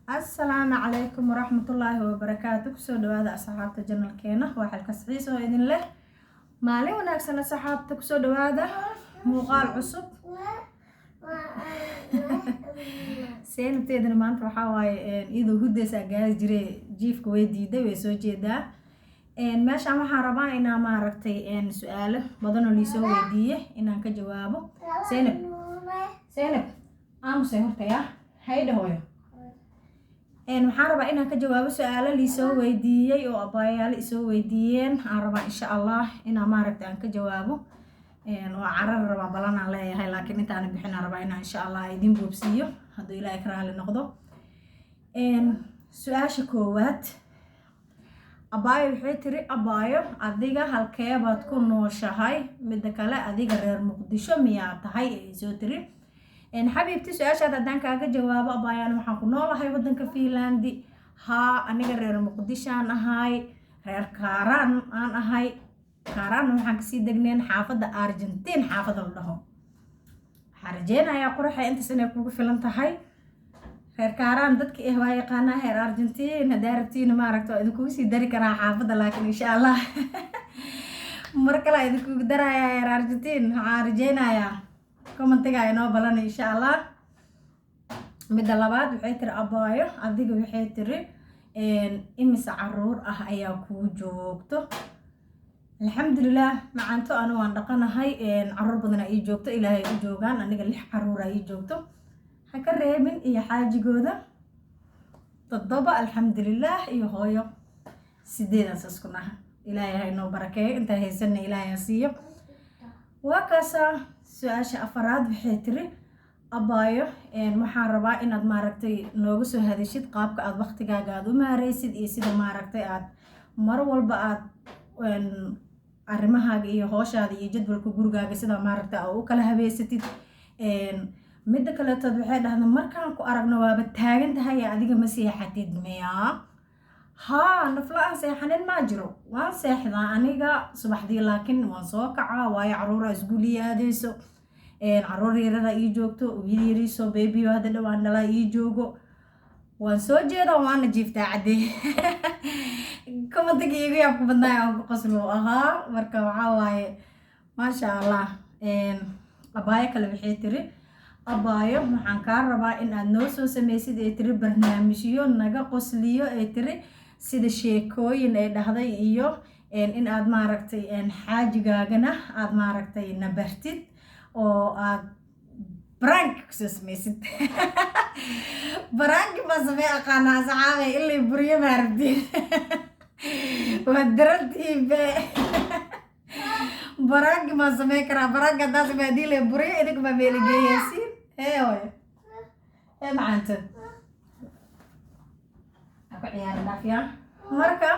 Asalaamu calaykum waraxmatullaahi wabarakaatu. Kusoo dhawaada, asxaabta, channelkeena. Waa Xilkas Ciise oo idin leh maalin wanaagsan. Asxaabta, kusoo dhawaada muuqaal cusub. Seenabteedana maanta waxaa waaye iyadoo hudaysaa gaari jiray, jiifka way diiday, way soo jeedaa. Meeshaan waxaan rabaa inaa maaragtay su-aalo badan oo liisoo weydiiye inaan ka jawaabo. Seynab, Seynab, aamusay horta yaa haydha hooyo. Waxaan rabaa inaan ka jawaabo su-aalo liisoo weydiiyey oo abaayaalo isoo weydiiyeen. Aan rabaa, insha Allah, inaan maaragtay aan ka jawaabo. Waa carar rabaa, balanaan leeyahay, laakiin intaana bixinaan rabaa inaan, insha Allah, idin boobsiiyo hadduu Ilaahay ka raali noqdo. Su-aasha koowaad, abaayo waxay tiri: "Abaayo, adiga halkeebaad ku nooshahay? Midda kale, adiga reer Muqdisho miyaa tahay?" Ay soo tiri. Xabiibti, su-aashaad haddaan kaaga jawaabo, abaayaan, waxaan ku noolahay wadanka Finlandi. Haa, aniga reer Muqdishaan ahay, reer Kaaraan aan ahay. Kaaraanna waxaan kasii degneen xaafadda Argentiin, xaafadda la dhaho. Waxaan rajeynayaa, quraxa, intaas inay kugu filan tahay. Reer Kaaraan dadka waa yaqaanaa. Reer Argentiin haddaa rabtiin, maaragta, waa idinkugu sii dari karaa xaafadda, laakiin insha Allah mar kale idinkugu darayaa reer Argentiin. Waxaan rajeynayaa commentiga inoo balan, insha Allah. Midda labaad waxay tiri: "Abaayo, adiga," waxay tiri, "imise caruur ah ayaa kuu joogto?" Alxamdulilah, macanto, anu waan dhaqanahay, caruur badan ii joogto, Ilaahay u joogaan. Aniga lix caruur ii joogto, ha ka reebin iyo xaajigooda, toddoba, alxamdulilah, iyo hooyo, sideedaas isku naha. Ilaahay ha inoo barakeeyo, intaa haysanna Ilaahay ha siiyo. Waa kaasaa. Su-aasha afaraad waxay tiri: "Abaayo, waxaan rabaa inaad maaragtay nooga soo hadashid qaabka aad waqtigaaga aad u maareysid iyo sida maaragtay aad mar walba aad arrimahaaga iyo hooshaada iyo jadwalka gurigaaga sida maaragtay aad u kala habeysatid. Midda kaleetood waxay dhahda: markaan ku aragno waaba taagan tahay, adiga ma seexatid miyaa?" Haa, nafla aan seexanin maa jiro. Waan seexdaa aniga subaxdii, laakiin waan soo kacaa, waayo caruuraa iskuuli aadeyso, caruur yarara ii joogto, wiil yariiso baby hadda dhowaan dhalaa ii joogo. Waan soo jeedaa, waana jiiftaa. Caddee, commentiga iigu yaabku badnaay aan ku qoslo ahaa. Marka waxaa waaye, maasha Allah. Abaayo kale waxay tiri: "Abaayo, waxaan kaa rabaa in aad noo soo sameysid," ay tiri, "barnaamijyo naga qosliyo," ay tiri, "sida sheekooyin," ay dhahday, "iyo in aad maaragtay xaajigaagana aad maaragtay na bartid oo aad prank kusoo sameysid." Pranki baa samey aqaana, asxaabe, ilay buryo maarabtiin, waa darantiibe. Pranki baan samey karaa. Pranki haddaa samey, hadii lay buryo, idinka baa meeligeeyeysiin. Hee hooyo, hee macaanto, ku ciyaari dhaafiyaa. Marka,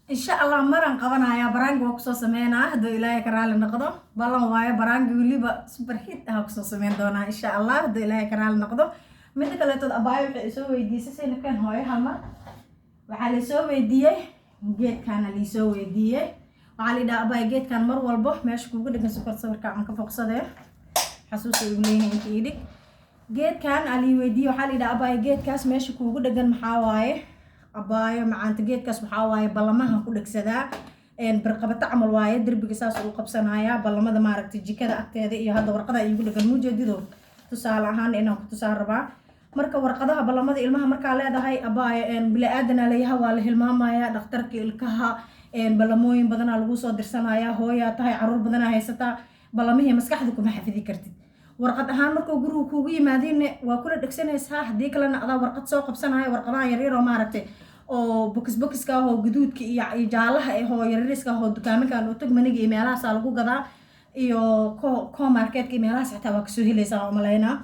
insha Allah, maraan qabanayaa pranki, waa kusoo sameynaa hadduu Ilaahay ka raali noqdo. Ballan waayo, pranki weliba super hit ah kusoo sameyn doonaa, insha Allah, hadduu Ilaahay ka raali noqdo. Midda kaleetood, abaayo waxay isoo weydiisay, saynabkan hooyo hal mar waxaa laisoo weydiiyey, geedkaana liisoo weydiiyey. Waxaa la yidhaha: "Abaayo, geedkan mar walbo meesha kuugu dhegan sokor, sawirka aan ka foqsadee, xasuusa igu leeyahay, inta ii dhig." Geedkan aa lii weydiiyey. Waxaa la yidhaha: "Abaayo, geedkaas meesha kuugu dhegan maxaa waaye?" Abaayo macaanta, geedkaas waxaa waaye ballamaha ku dhegsadaa, birqabato camal waaye, derbiga saas uu qabsanayaa, ballamada maaragtay jikada agteeda. Iyo hadda warqada iigu dhegan, muujeedido, tusaale ahaan inaan ku tusaa rabaa. Marka warqadaha ballamada ilmaha markaa leedahay, abaayo, bili-aadanaa leeyaha, waa la hilmaamayaa. Dhakhtarka ilkaha, ballamooyin badanaa lagu soo dirsanayaa. Hooyaa tahay, caruur badanaa haysataa, ballamihii maskaxda kuma xafidi kartid. Warqad ahaan markuu guriga kuugu yimaadiinne waa kula dhegsanaysaa, haddii kalena adaa warqad soo qabsanaya. Warqadaha yaryar oo maaragtay oo bokis bokiska ah oo guduudka iyo jaalaha ah oo yaryariska ah oo dukaaminkan oo togmaniga iyo meelahaasaa lagu gadaa, iyo K-marketka iyo meelahaas xitaa waa kasoo helaysaa oo malaynaa.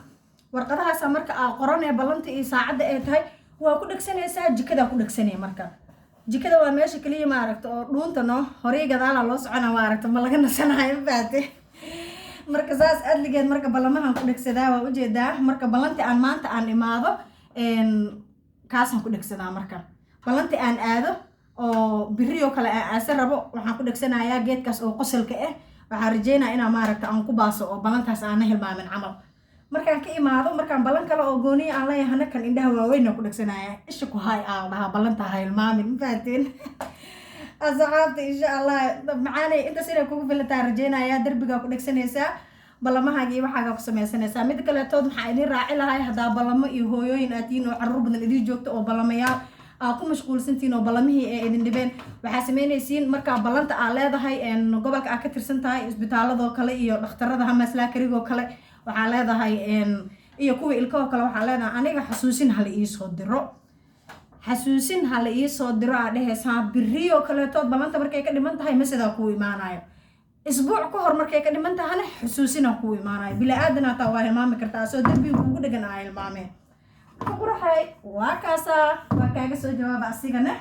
Warqadahaasa marka aa qoranee ballanta iyo saacadda ay tahay waa ku dhegsanaysaa, jikadaa ku dhegsanaya. Marka jikada waa meesha keliya maaragta oo dhuunta no horey gadaala loo socona, maaragta, ma laga nasanayo, mafaate? Marka saas adligeed marka ballamahan ku dhegsadaa, waa ujeedaa. Marka ballanti aan maanta aan imaado, kaasaan ku dhegsadaa. Marka ballanti aan aado oo biri oo kale aan aase rabo, waxaan ku dhegsanayaa geedkaas oo qosolka ah. Waxaan rajeynaya inaa maaragta aan ku baaso oo ballantaas aana hilmaamin camal. Markaan ka imaado, markaan ballan kale oo gooniya aan leeyahana, kan indhaha waaweyn ku dhegsanaya, isha ku hay aa dhahaa, ballanta ha hilmaamin. Ma fahanteen, asxaabta? Insha Allah, macaanay, intaas inay kugu filantaa rajeynaya. Derbigaa ku dhegsanaysaa, ballamahaaga iyo waxaagaa ku samaysanaysaa. Mid kaleetood maxaa idin raaci lahay? Haddaa ballamo iyo hooyooyin aad tihiin oo caruur badan idiin joogto oo ballamayaal aa ku mashquulsantihiin oo ballamihii ay idin dhibeen, waxaa sameynaysiin markaa ballanta aa leedahay gobolka aa ka tirsan tahay, isbitaaladoo kale iyo dhakhtarada hamaaslaakarigoo kale waxaa leedahay, iyo kuwa ilkahoo kale, waxaa leedahay aniga xasuusin hala iisoo diro, xasuusin hala iisoo diro aa dhehaysaa. Biriyoo kaleetood ballanta markay ka dhiman tahay masidaa kuu imaanayo. Isbuuc ka hor markay ka dhiman tahana xusuusinaa kuu imaanayo. Bila aadan hataa waa hilmaami kartaa, asoo derbiga kuugu dhegan aa hilmaameen. Marka quraxay, waa kaasaa, waa kaaga soo jawaaba asigana.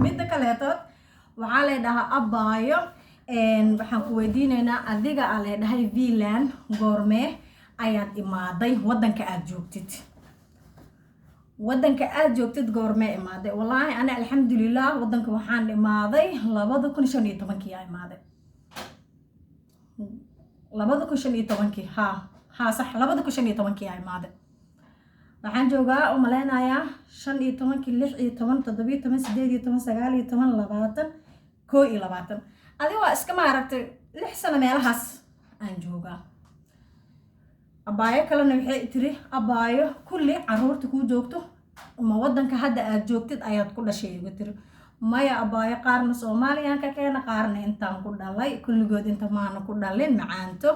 Midda kaleetood waxaa lay dhahaa, abaayo, waxaan ku weydiinaynaa adiga aa lay dhahay, Finland goormee ayaad imaaday? Wadanka aad joogtid, wadanka aad joogtid goormee imaaday? Wallaahi ana alxamdulilah, wadanka waxaan imaaday 2015-kii aa imaaday, 2015-kii. Ha, sax, 2015-kii aa imaaday. Waxaan joogaa u maleynayaa 15-kii, 16, 17, 18, 19, 20, 21. Adi waa iska maaragtay 6 sano meelahaas aan joogaa. Abaayo kalena waxay tiri, abaayo, kulli caruurta kuu joogto ma wadanka hadda aad joogtid ayaad ku dhashay? Igu tiri, maya abaayo, qaarna Soomaaliyaan ka keena, qaarna intaan ku dhalay. Kulligood inta maana ku dhalin, macaanto.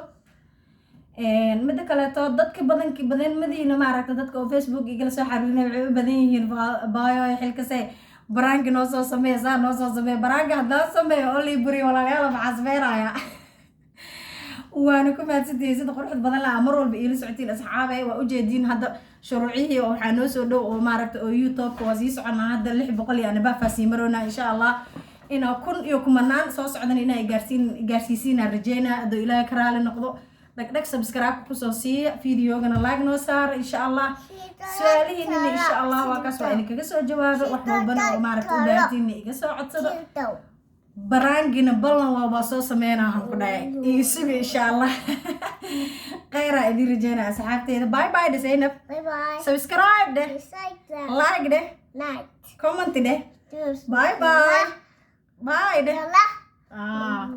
Midda kaleeto, dadka badanki badan madiina maaragta, dadka oo Facebook igala soo xariirinay waxay u badan yihiin, baayo xilkase, prank-i noo soo sameeya, saa noo soo sameeya. Prank-i haddaan sameeyo oo lii buriyo, walaalayaal, maxaa sameynaya? Waana ku mahadsantihiin sida quruxda badan laha mar walba iila socotiin, asxaabe. Waa ujeediin hadda shuruucihii oo waxaa noo soo dhow oo maaragta oo YouTube-ka waa sii soconaa. Hadda 600 iyo anabafaa sii maroonaa. Insha Allah inaa kun iyo kumanaan soo socdan inaa gaarsiin gaarsiisiinaa rajeynaa, hadduu Ilaahay ka raali noqdo. Dhagdhag subscribe kusoo siiya, videogana like noo saara. Insha Allah su-aalihiinina insha Allah waa kaas, waa idinkaga soo jawaaba. Wax walbana oo maaragta u baahantiinna iga soo codsado. Prank-ina ballan waa soo sameynaa ku dhahay, iga suga insha Allah. Khayraa idin rajeynaa, asxaabteeda. Bye bye dheh, Zaynab. Bye bye. Subscribe dheh. Like. Like dheh. Night. Comment dheh. Bye bye, bye dheh. Bye. Ah.